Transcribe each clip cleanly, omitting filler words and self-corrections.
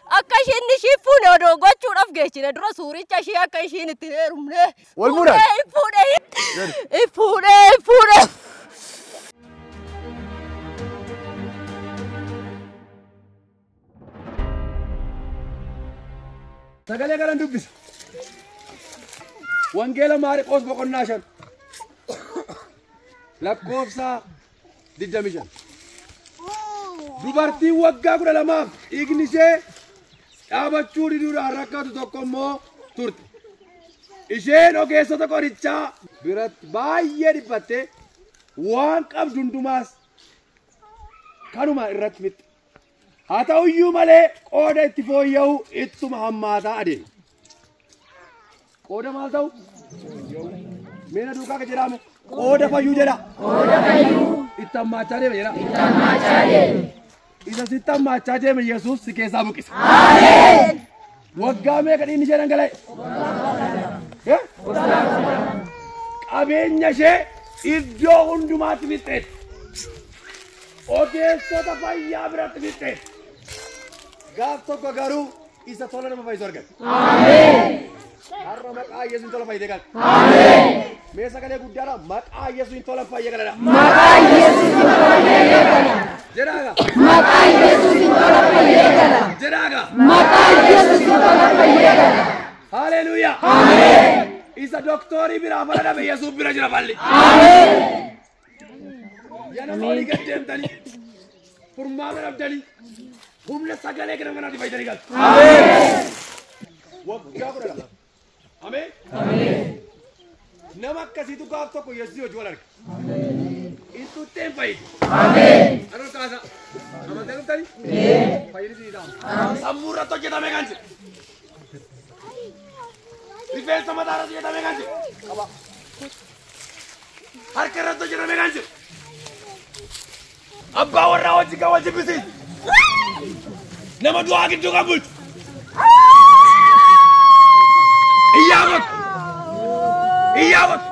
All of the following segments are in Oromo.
Akka isheen ishii fuune odoo gochuudhaaf geessine dura suuricha ishee akka ishiin itti heerumne. Wal fuudhan? Fuudhee fuudhee fuudhee. Sagalee kanan dubbisa. Wangeela Maariqoos boqonnaa 5 lakkoofsa 25. Dubartiin waggaa 12 dhiigni ishee dhaabachuu diduudhaan rakkatu tokko immoo turte. Isheen ogeessota qorichaa biratti baay'ee dhiphattee waan qabdu hundumaas kanuma irratti fixxe. Haa ta'uyyuu malee qooda itti fooyya'u ittuma hammaataa adeema. Qooda maal ta'u? Meena duukaa ka jedhame? Qooda fayyuu jedha. Qooda fayyuu. Itti hammaachaa deema jedha. Itti hammaachaa deema. Isa sitti hammaachaa deema Yesuus si keessaa buqqisa. Ameen. Waggaa meeqa dhiigni ishee dhangala'e? Qabeenya ishee iddoo hundumaatti fixxeetti. Ogeessota fayyaa biratti fixxeetti. Gaaf tokko garuu isa tola nama fayyisu argate. Ameen. Har'a maqaa Yesuusin tola fayyite gala. Ameen. Mee sagalee guddaadha maqaa Yesuusin tola fayyee galadha. Maqaa Yesuusin tola fayyee gala. Jedhaaga. Maqaa Yesuusin tola fayyee gala. Jedhaaga. Maqaa Yesuusin tola fayyee gala. Haleluuyaa. Ameen. Isa doktoorii biraa fala dhabe Yesuus bira jira falli. Ameen. Yaa nama olii gad deemtanii furmaata dhabdanii humna sagalee kana kanaatti fayyadanii galtu. Ameen. Waggaa 12. Ameen. Ameen. Nama akkasiitu gaaf tokko Yesuus hojii wal arga. Intuutteen fayyidi. Ameen. Anoo kaasa. Amantaa dhuftanii? Fayyidi sii ta'a. Sammuu irratti hojjetame kan jiru. Rifeensa mataa irratti hojjetame kan jiru. Qaba. Harka irratti hojjetame kan jiru. Abbaa warraa wajjin kan wal jibbisiisu. Nama du'aa gidduu kan bulchu. Iyyaa bakka. Iyyaa bakka.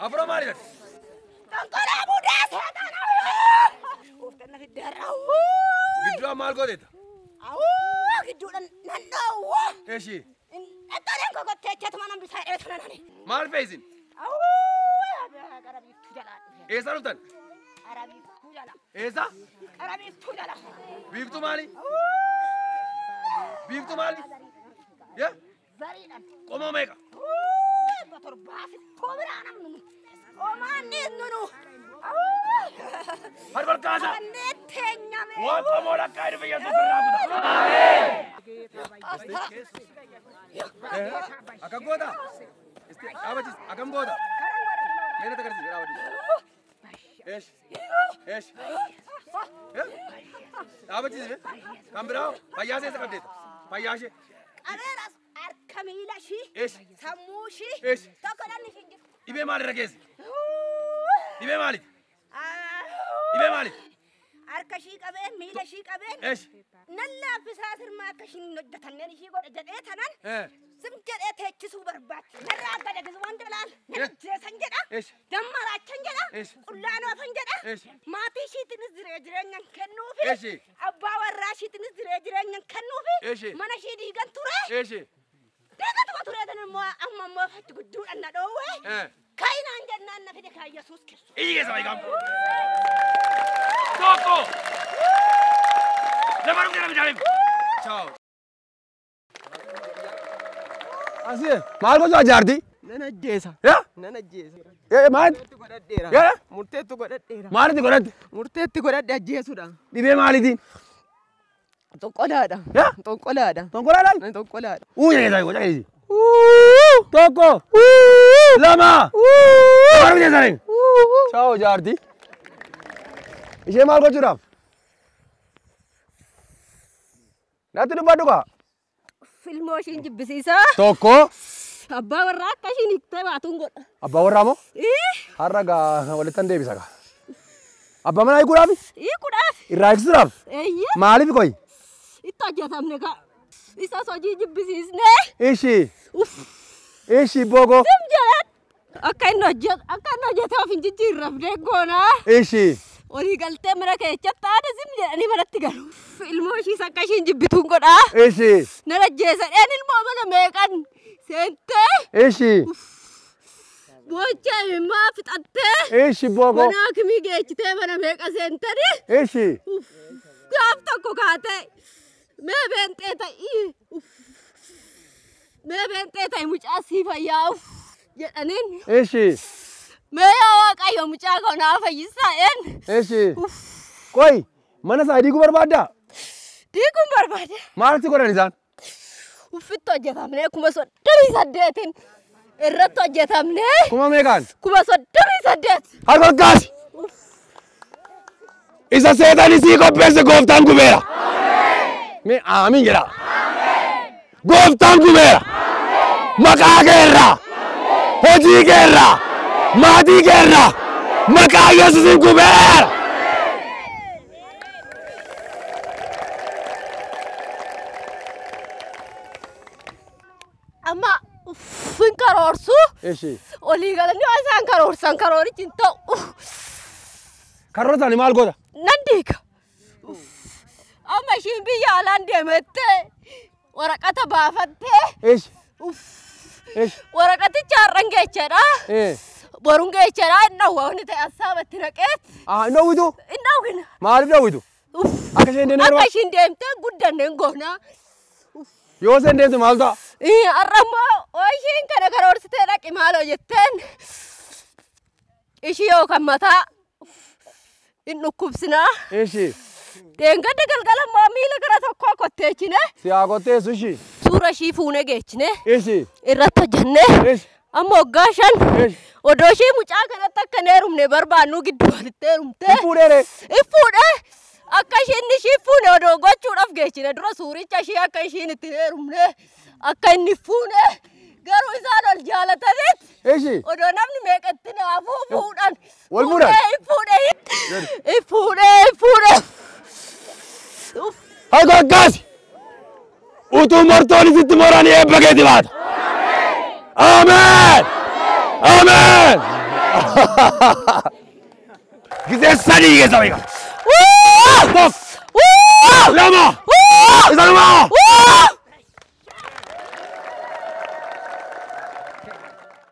Afro maali jedhu? Konkolaa budaa seetaan Uffata fiddeerra. Gidduu maal gooteetta? Gidduudhaan nan dhoowwa. Eshi. Ittooleen kokotteechatuma nan bisaa dheetana nani. Maal fe'isin? Gara biiftuu jalaa dhufe. Eessa dhuftan? Gara biiftuu jala. Eessa? Gara biiftuu jala. Biiftuu maali? Biiftuu maali? Yee? Zariidhaan. Qomoo meeqa? 7 biraa namnu. Omaanni nunu. Harbar kaasa. Kanneen teenyame. Waan qomoo lakkaa dhufe Yesuus irraa kuta. Akkam goota? Dhaabachiis. Akkam goota? Meena tagarsiise dhaabachiis. Eesh. Eesh. Dhaabachiise. Kan biraa fayyaa ishee isa qabdeetta. Fayyaa ishee. Qabeeras harka miila ishii. Eesh. Sammuu ishii. Eesh. Tokko dhalli ishii hin jiru. Dhibee maalirra geesse? Dhibee maaliiti? Dhibee maaliiti? Harka ishii qabeen miila ishii qabeen. Eesh. Nan laaffisaa sirma akka ishiin hin hojjetanneen ishii godhe jedhee tanan. Sim jedhee teechisuu barbaatti. Narraa akka dhageessu waan dalaan. Nan ajjeesan jedha. Eesh. Dammaraachan jedha. Eesh. Qullaanoofan jedha. Eesh. Maatii ishiitinis jiree jireenyan kennuufi. Eesh. Abbaa warraa ishiitinis jiree jireenyan kennuufi. Eesh. Mana ishii diigan ture. Eesh. Diigatuma ture tan immoo amma immoo fachi gudduudhaan na dhoowwe. Kaayinaan jennaan na fide kaa Yesuus Kiristoos. Iyyi keessa fayyadamu. Tokko. Lama dhufte namni jaalemu. Ciao. Asii maal gochuu ajaarti? Nan ajjeesa. Yaa? Nan ajjeesa. Ee maal? Murteetti godhadheera. Yaa? Murteetti godhadheera. Maalitti godhatte? Murteetti godhadhe ajjeesuudha. Dhibee maaliitiin? Xonqolaadha. Yaa? Xonqolaadha. Tonkolaadhaan? Xonqolaadha. Uu jedhee gocha keessa. Tokko. Lama. Maal jedhanii? Ciao jaarti. Ishee maal gochuudhaaf? Natti dubbadhu kaa. Ilmoo ishiin jibbisiisaa. Tokko. Abbaa warraa akka ishiin hiiktee baatuun godha. Abbaa warraa moo? Har'a gaa walittan deebisa gaa. Abbaa manaa hiikuudhaaf? Hiikuudhaaf. Irraa hiiksisuudhaaf? Eeyyee. Maaliif qoyi? Itti hojjetamne kaa. Isas hojii jibbisiisnee. Ishi. Ishi bogo. Sim jedhan. Akka inni hojjetu akka inni hojjetee of hin jijjiirrafnee goonaa. Ishi. Olii galtee mana keessatti haadha sim jedhanii manatti galu. Ilmoo ishiis akka ishiin jibbituun godhaa. Ishi. Nan ajjeesadheen ilmoo mana meeqan seentee. Ishi. Boochee imimmaa fixattee. Ishi bogo. Mana hakimii geechitee mana meeqa seentanii. Ishi. Gaaf tokko kaatee mee beenxee ta'ii. Mee beenxee ta'i mucaa sii fayyaa jedhaniin. Ishi. Mee yaa Waaqayyo mucaa koo naa fayyisaa Ishi. Qoyi mana isaa diiguu barbaaddaa? Diiguun barbaada. Maaltu godhan isaan? Uffitti hojjetamnee 38,000 irratti hojjetamnee. Kuma meeqaan? 38,000. Harka ol kaasi. Isa seexanni sii qopheesse gooftaan gubeera. Mee aamiin jedhaa. Gooftaan gubeera. Maqaa keerraa. Hojii keerraa. Maatii keerraa. Maqaa Yesuusiin gubeera. Amma uffin karoorsu. Ishi. Olii galanii waan isaan karoorsan karoorichi hin ta'u. Karoora isaanii maal goota? Nan diiga. Amma ishiin biyya alaan deemattee waraqata baafattee. Ishi. Ishi. Waraqaticha har'an geechadha. Boruun geechadha. Inni dhawwa wanni ta'e assaabatti naqeet. Ah, hin dhowwitu? Hin dhowwina. Maaliif dhowwitu? Akka isheen deemtee Akka ishiin deemtee guddanne hin goona. Yoo isheen deemte maal ta'a? Har'a immoo ishiin kana karoorsitee dhaqi maaloo jetteen ishii yookaan mataa hin dhukkubsinaa. Ishi. Deengadda galgala immoo miila gara tokkoo kotteechine. Si haa kotteessu ishi. Suura ishii fuunee geechine. Ishi. Irratti hojjennee. Ishi. Amma waggaa 5. Ishi. Odoo ishii mucaa kanatti akka hin heerumne barbaannu gidduu walitti heerumte. Fuudheere. Fuudhee. Akka ishiin ishii fuune odoo gochuudhaaf geechine dura suuricha ishii akka ishiin itti heerumne akka inni fuune garuu isaan ol jaalatanitti Ishi. odoo namni meeqatti naafuu fuudhan. Wal fuudhan? Fuudhee fuudhee fuudhee. Harka ol kaasi. Utuu mortoon isitti moranii eebba keeti baata. Ameen. Ameen. Gisee sadii keessa beeka. Tokko. Lama. Isa dhumaa.